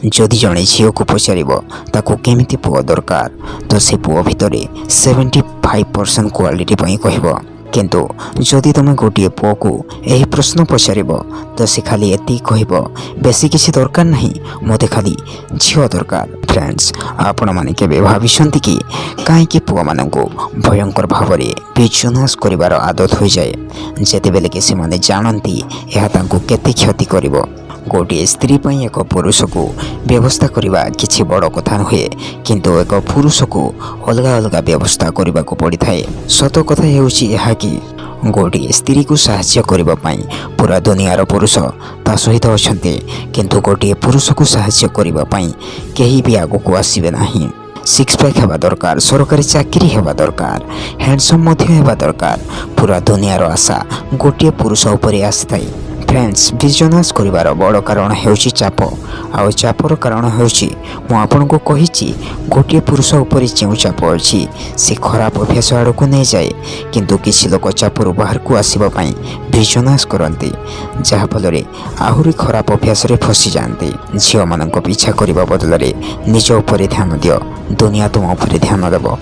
ଯଦି ଜଣେ ଝିଅକୁ ପଚାରିବ ତାକୁ କେମିତି ପୁଅ ଦରକାର, ତ ସେ ପୁଅ ଭିତରେ 75% କ୍ୱାଲିଟି ପାଇଁ କହିବ। କିନ୍ତୁ ଯଦି ତୁମେ ଗୋଟିଏ ପୁଅକୁ ଏହି ପ୍ରଶ୍ନ ପଚାରିବ, ତ ସେ ଖାଲି ଏତିକି କହିବ, "ବେଶୀ କିଛି ଦରକାର ନାହିଁ, ମୋତେ ଖାଲି ଝିଅ ଦରକାର।" ଫ୍ରେଣ୍ଡସ୍, ଆପଣମାନେ କେବେ ଭାବିଛନ୍ତି କି କାହିଁକି ପୁଅମାନଙ୍କୁ ଭୟଙ୍କର ଭାବରେ ବିଜନେସ୍ କରିବାର ଆଦତ ହୋଇଯାଏ, ଯେତେବେଳେ କି ସେମାନେ ଜାଣନ୍ତି ଏହା ତାଙ୍କୁ କେତେ କ୍ଷତି କରିବ? ଗୋଟିଏ ସ୍ତ୍ରୀ ପାଇଁ ଏକ ପୁରୁଷକୁ ବ୍ୟବସ୍ଥା କରିବା କିଛି ବଡ଼ କଥା ନୁହେଁ, କିନ୍ତୁ ଏକ ପୁରୁଷକୁ ଅଲଗା ଅଲଗା ବ୍ୟବସ୍ଥା କରିବାକୁ ପଡ଼ିଥାଏ। ସତ କଥା ହେଉଛି ଏହା କି ଗୋଟିଏ ସ୍ତ୍ରୀକୁ ସାହାଯ୍ୟ କରିବା ପାଇଁ ପୁରା ଦୁନିଆର ପୁରୁଷ ତା ସହିତ ଅଛନ୍ତି, କିନ୍ତୁ ଗୋଟିଏ ପୁରୁଷକୁ ସାହାଯ୍ୟ କରିବା ପାଇଁ କେହି ବି ଆଗକୁ ଆସିବେ ନାହିଁ। ସିକ୍ସ ପ୍ୟାକ୍ ହେବା ଦରକାର, ସରକାରୀ ଚାକିରି ହେବା ଦରକାର, ହ୍ୟାଣ୍ଡସମ୍ ମଧ୍ୟ ହେବା ଦରକାର। ପୁରା ଦୁନିଆର ଆଶା ଗୋଟିଏ ପୁରୁଷ ଉପରେ ଆସିଥାଏ। ଫ୍ରେଣ୍ଡସ୍, ବିଜନେସ୍ କରିବାର ବଡ଼ କାରଣ ହେଉଛି ଚାପ। ଆଉ ଚାପର କାରଣ ହେଉଛି, ମୁଁ ଆପଣଙ୍କୁ କହିଛି, ଗୋଟିଏ ପୁରୁଷ ଉପରେ ଯେଉଁ ଚାପ ଅଛି, ସେ ଖରାପ ଅଭ୍ୟାସ ଆଡ଼କୁ ନେଇଯାଏ। କିନ୍ତୁ କିଛି ଲୋକ ଚାପରୁ ବାହାରକୁ ଆସିବା ପାଇଁ ବିଜନେସ୍ କରନ୍ତି, ଯାହାଫଳରେ ଆହୁରି ଖରାପ ଅଭ୍ୟାସରେ ଫସିଯାଆନ୍ତି। ଝିଅମାନଙ୍କ ପିଛା କରିବା ବଦଳରେ ନିଜ ଉପରେ ଧ୍ୟାନ ଦିଅ, ଦୁନିଆ ତୁମ ଉପରେ ଧ୍ୟାନ ଦେବ।